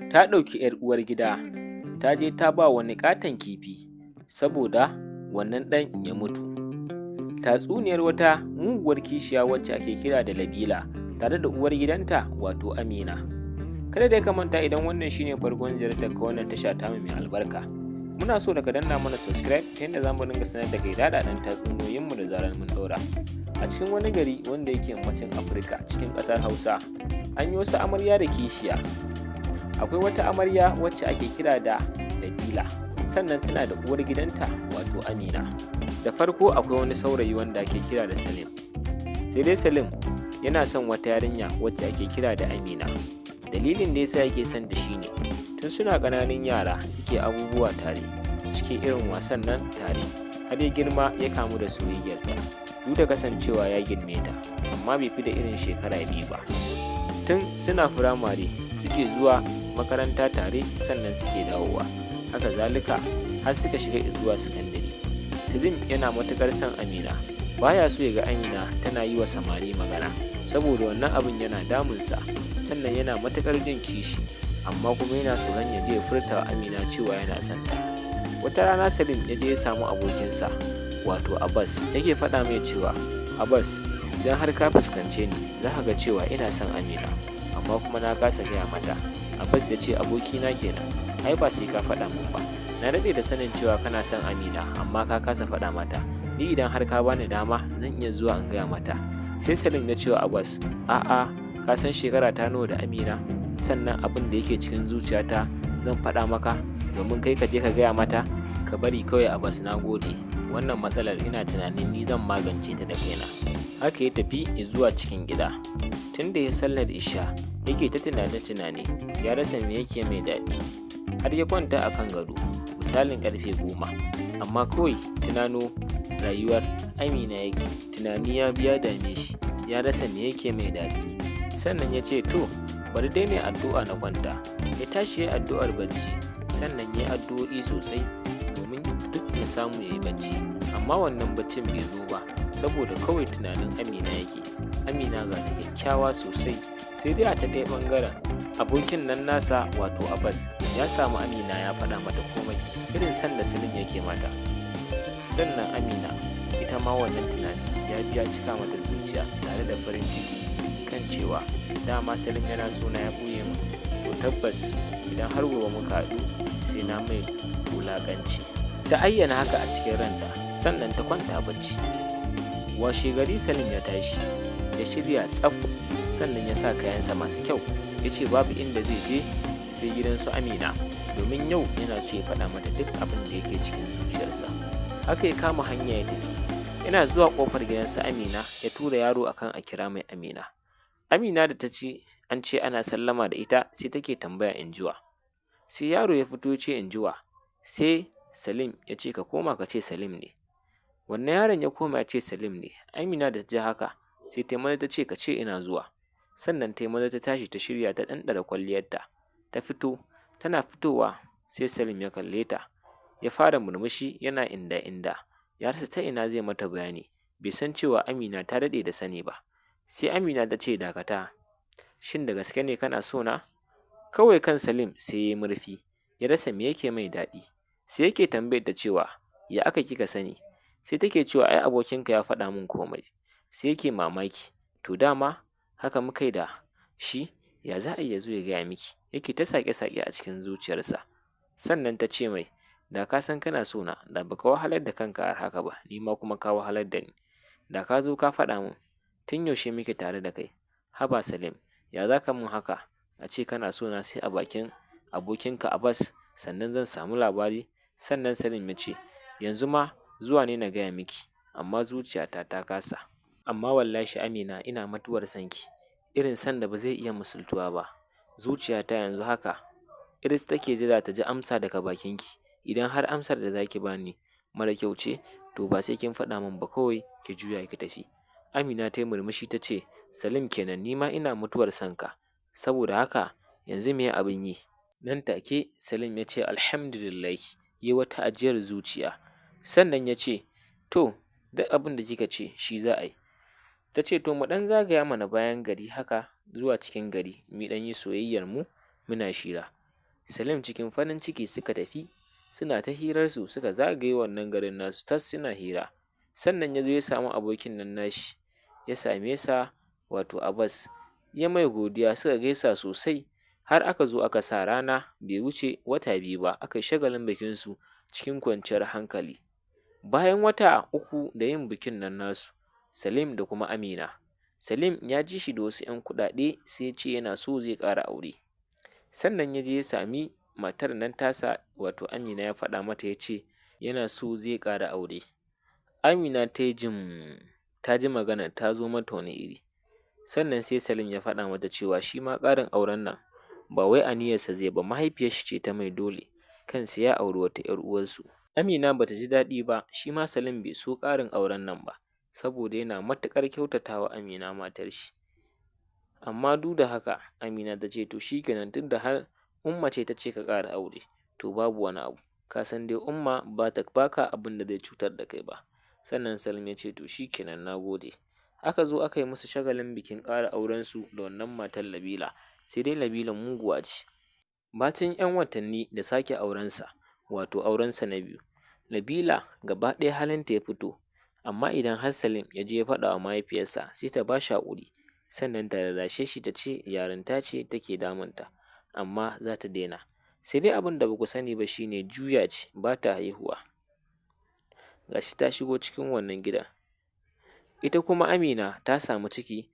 Ta ɗauki ‘yar uwar gida ta je ta ba wani ƙaton kifi saboda wannan ɗan ya mutu. Tatsuniyar wata muguwar kishiya wacce ake kira da Labila tare da uwar gidanta wato Amina. Kada dai ka manta, idan wannan shine farkon ziyartar ka wannan tasha tamu mai albarka, muna so da ka danna mana subscribe ta yadda za mu dinga sanar da kai daɗaɗɗen tatsuniyoyinmu da zarar mun ɗaura. A cikin wani gari wanda yake yammacin Afirka, cikin ƙasar Hausa, an yi wasu amarya da kishiya. Akwai wata amarya wacce ake kira da Nabila, sannan tana da uwar gidanta wato Amina. Da farko akwai wani saurayi wanda ake kira da Salim. Sai dai Salim yana son wata yarinya wacce ake kira da Amina. Dalilin da yasa yake son ta shine tun suna ƙananun yara suke abubuwa tare, suke irin wasan nan tare, har ya girma ya kamu da soyayyarta, duk da kasancewa ya girme ta, amma bai fi da irin shekara 2 ba. Tun suna firamare suke zuwa makaranta tare, sannan suke dawowa. Haka zalika har suka shiga zuwa sakandare. Salim yana matuƙar son Amina, baya so ya ga Amina tana yi wa samari magana, saboda wannan abin yana damunsa, sannan yana matuƙar jin kishi, amma kuma yana tsoron ya je ya furta wa Amina cewa yana son ta. Wata rana Salim ya je ya samu abokinsa wato Abbas, yake faɗa mai cewa, "Abbas, idan har ka fuskance ni za ka ga cewa ina son Amina, amma kuma na kasa gaya mata." Abbas ya ce, "Abokina kenan, ai ba sai ka faɗa min ba. Na daɗe da sanin cewa kana son Amina, amma ka kasa faɗa mata. Ni idan har ka bani dama zan iya zuwa in gaya mata." Sai Salim ya ce wa Abbas, "A'a, ka san shekara ta nawa da Amina, sannan abin da yake cikin zuciyata zan faɗa maka domin kai ka je ka gaya mata? Ka bari kawai Abbas, na gode. Wannan matsalar ina tunanin ni zan magance ta da kaina." Haka ya tafi zuwa cikin gida. Tun da ya sallar isha yake ta tunane-tunane, ya rasa me yake mai daɗi. Har ya kwanta a kan gado misalin ƙarfe 10, amma kawai tunano rayuwar Amina yake. Tunani ya biya dame shi, ya rasa me yake mai daɗi. Sannan ya ce, "To, bari dai na addu'a na kwanta." Ya tashi ya yi addu'ar bacci, sannan ya yi addu'o'i sosai domin duk ya samu ya yi bacci. Amma wannan baccin bai zo ba, saboda kawai tunanin Amina yake. Amina ga ta kyakkyawa sosai. Sai dai a ta ɗaya ɓangaren, abokin nan nasa wato Abbas ya samu Amina ya faɗa mata komai irin son da Salim yake mata. Sannan Amina ita ma wannan tunani ya biya cika mata zuciya tare da farin ciki kan cewa dama Salim yana so na ya ɓoye min. To tabbas idan har gobe muka haɗu sai na mai wulaƙanci. Ta ayyana haka a cikin ranta, sannan ta kwanta bacci. Washe gari Salim ya tashi, ya shirya tsaf, sannan ya sa kayansa masu kyau, ya ce babu inda zai je sai gidan su Amina, domin yau yana so ya faɗa mata duk abin da yake cikin zuciyarsa. Haka ya kama hanya ya tafi. Yana zuwa ƙofar gidan su Amina ya tura yaro akan a kira mai Amina. Amina da ta ci an ce ana sallama da ita, sai take tambaya, "Injiwa?" Sai yaro ya fito ya ce, "Injiwa?" Sai Salim ya ce, "Ka koma ka ce Salim ne." Wannan yaron ya koma ya ce Salim ne. Amina da ta ji haka sai ta maza ta ce, "Ka ce ina zuwa." Sannan ta maza ta tashi, ta shirya, ta ɗanɗara kwalliyarta, ta fito. Tana fitowa sai Salim ya kalle ta, ya fara murmushi yana inda inda, ya rasa ta ina zai mata bayani, bai san cewa Amina ta daɗe da sani ba. Sai Amina ta ce, "Dakata, shin da gaske ne kana so na?" Kawai kan Salim sai ya yi murfi, ya rasa me yake mai daɗi. Sai yake tambayar ta cewa, "Ya aka kika sani?" Sai take cewa, "Ai abokinka ya faɗa min komai." Sai yake mamaki, to dama haka muka yi da shi, ya za a iya zo ya gaya miki? Yake ta saƙe-saƙe a cikin zuciyarsa. Sannan ta ce mai, "Da ka san kana so na, da baka wahalar da kanka har haka ba, ni ma kuma ka wahalar da ni. Da ka zo ka faɗa min, tun yaushe muke tare da kai? Haba Salim, ya za ka min haka? A ce kana so na sai a bakin abokinka Abbas, sannan zan samu labari." Sannan Salim ya ce, "Yanzu ma zuwa ne na gaya miki, amma zuciyata ta kasa. Amma wallahi Amina, ina matuwar son ki, irin son da ba zai iya misaltuwa ba. Zuciyata yanzu haka iris take jira ta ji amsa daga bakinki. Idan har amsar da za ki bani mara kyau ce, to ba sai kin faɗa min ba, kawai ki juya ki tafi." Amina ta yi murmushi ta ce, "Salim kenan, ni ma ina mutuwar son ka. Saboda haka yanzu me abin yi?" Nan take Salim ya ce, "Alhamdulillahi," yi wata ajiyar zuciya. Sannan ya ce, "To, duk abin da kika ce shi za a yi." Ta ce, "To, mu ɗan zagaya mana bayan gari haka zuwa cikin gari, mu ɗan yi soyayyar mu muna shira." Salim cikin farin ciki suka tafi, suna ta hirarsu, suka zagaye wannan garin nasu tas suna hira. Sannan ya zo ya samu abokin nan nashi, ya same sa wato Abbas, ya mai godiya, suka gaisa sosai, har aka zo aka sa rana, bai wuce wata 2 ba aka yi shagalin bikinsu cikin kwanciyar hankali. Bayan wata 3 da yin bikin nan nasu, Salim da kuma Amina, Salim ya ji shi da wasu ‘yan kuɗaɗe, sai ya ce yana so zai ƙara aure. Sannan ya je ya sami matar nan tasa wato Amina, ya faɗa mata, ya ce yana so zai ƙara aure. Amina ta yi jim, ta ji magana ta zo mata wani iri. Sannan sai Salim ya faɗa mata cewa shi ma ƙarin auren nan ba wai aniyarsa zai ba, mahaifiyar shi ce ta mai dole kan sai ya auri wata ‘yar uwarsu. Amina bata ji daɗi ba, shi ma Salim bai so ƙarin auren nan ba, saboda yana matuƙar kyautatawa Amina matar shi. Amma duk da haka Amina ta ce to shikenan, tunda har Umma ce ta ce ka ƙara aure, to babu wani abu. Ka san dai Umma ba ta baka abin da zai cutar da kai ba. Sannan Salim ya ce to shikenan, na gode. Aka zo aka yi musu shagalin bikin ƙara aurensu da wannan matar Labila, sai dai Labila muguwa ce. Bacin ‘yan watanni da sake aurensa, wato aurensa na biyu, Labila gaba ɗaya halinta ya fito, amma idan har Salim ya je ya faɗa wa mahaifiyarsa, sai ta ba shi haƙuri, sannan ta rarrashe shi ta ce yarinta ce take damunta, amma za ta daina. Sai dai abin da ba ku sani ba shine juya ce, ba ta haihuwa. Ga shi ta shigo cikin wannan gidan. Ita kuma Amina ta samu ciki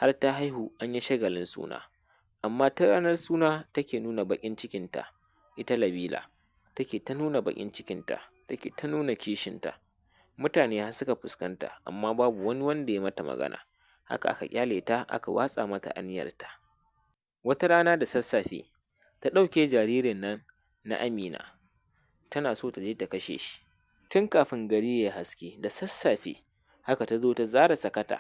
har ta haihu, an yi shagalin suna. Amma ta ranar suna take nuna baƙin cikinta, ita Labila, take ta nuna baƙin cikinta, take ta nuna kishinta. Mutane har suka fuskanta, amma babu wani wanda ya mata magana. Haka aka ƙyale ta, aka watsa mata aniyarta. Wata rana da sassafe, ta ɗauke jaririn nan na Amina, tana so ta je ta kashe shi. Tun kafin gari ya haske, da sassafe, haka ta zo ta zara sakata,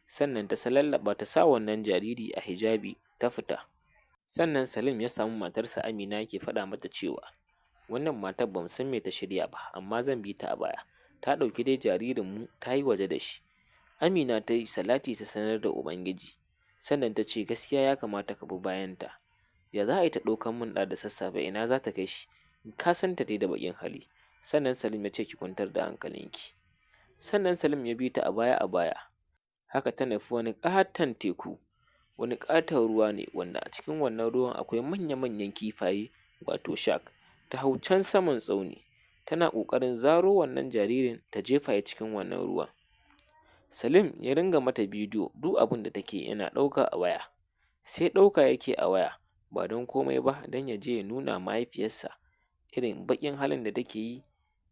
sannan ta salallaɓa ta sa wannan jariri a hijabi ta fita. Sannan Salim ya samu matarsa Amina, yake faɗa mata cewa wannan matar ba mu san me ta shirya ba, amma zan bi ta a baya. Ta ɗauki dai jaririnmu ta yi waje da shi. Amina ta yi salati, ta sanar da Ubangiji. Sannan ta ce gaskiya ya kamata ka bi bayanta. Ya za a yi ta ɗaukan min ɗa da sassafe, ina za ta kai shi? Ka san ta dai da baƙin hali. Sannan Salim ya ce ki kwantar da hankalinki. Sannan Salim ya bi ta a baya a baya. Haka ta nufi wani ƙaton teku, wani ƙaton ruwa ne wanda a cikin wannan ruwan akwai manya-manyan kifaye wato shark. Ta hau can saman tsauni, tana ƙoƙarin zaro wannan jaririn ta jefa shi cikin wannan ruwan. Salim ya ringa mata bidiyo, duk abin da take yana ɗauka a waya. Sai ɗauka yake a waya, ba don komai ba don ya je ya nuna mahaifiyarsa irin baƙin halin da take yi,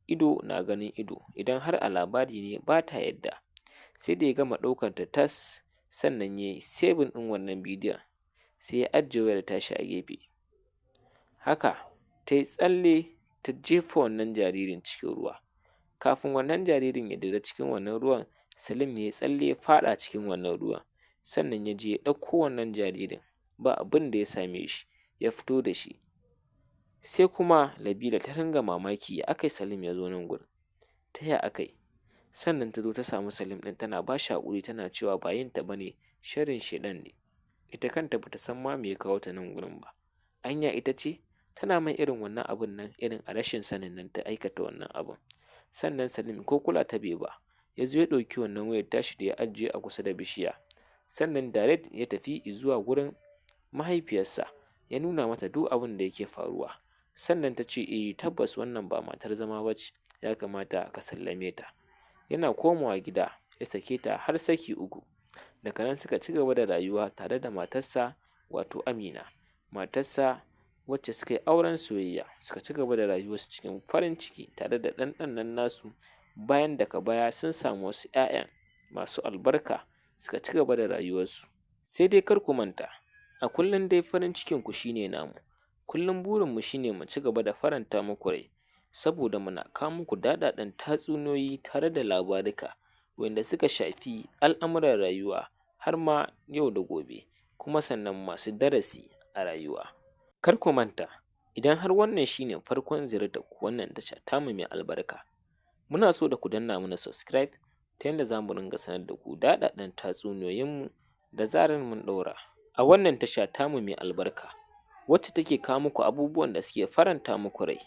ido na ganin ido, idan har a labari ne ba ta yadda. Sai da ya gama ɗaukar ta tas, sannan ya yi saving ɗin wannan bidiyon, sai ya ajiye wayar tashi a gefe. Haka ta yi tsalle ta jefa wannan jaririn cikin ruwa. Kafin wannan jaririn ya dira cikin wannan ruwan, Salim ya yi tsalle ya faɗa cikin wannan ruwan. Sannan ya je ya ɗauko wannan jaririn, ba abin da ya same shi, ya fito da shi. Sai kuma Labila ta ringa mamaki, ya aka yi Salim ya zo nan gurin, ta ya aka yi? Sannan ta zo ta samu Salim ɗin, tana ba shi haƙuri, tana cewa ba yin ta ba ne, sharrin shaiɗan ne. Ita kanta ba ta san ma me ya kawo ta nan gurin ba. Anya ita ce? Tana mai irin wannan abun nan, irin a rashin sanin nan ta aikata wannan abun. Sannan Salim ko kula ta bai ba, ya zo ya ɗauki wannan wayar tashi da ya ajiye a kusa da bishiya. Sannan direct ya tafi zuwa gurin mahaifiyarsa, ya nuna mata duk abin da yake faruwa. Sannan ta ce eh tabbas wannan ba matar zama ba ce, ya kamata ka sallame ta. Yana komawa gida ya sake ta har saki 3. Daga nan suka ci gaba da rayuwa tare da matarsa wato Amina, matarsa wacce suka yi auren soyayya, suka ci gaba da rayuwarsu cikin farin ciki tare da ɗan ɗan nan nasu. Bayan daga baya sun samu wasu ‘ya'yan masu albarka, suka ci gaba da rayuwarsu. Sai dai kar ku manta, a kullum dai farin cikinku shi ne namu. Kullum burinmu shi ne mu ci gaba da faranta muku rai, saboda muna kawo muku daɗaɗɗen tatsuniyoyi tare da labarika wanda suka shafi al'amuran rayuwa har ma yau da gobe, kuma sannan masu darasi a rayuwa. Kar ku manta, idan har wannan shi ne farkon ziyartar ku wannan tasha tamu mai albarka, muna so da ku danna mana subscribe ta yadda za mu ringa sanar da ku daɗaɗɗen tatsuniyoyinmu da zarar mun ɗaura. A wannan tasha tamu mai albarka. Wacce take kawo muku abubuwan da suke faranta muku rai.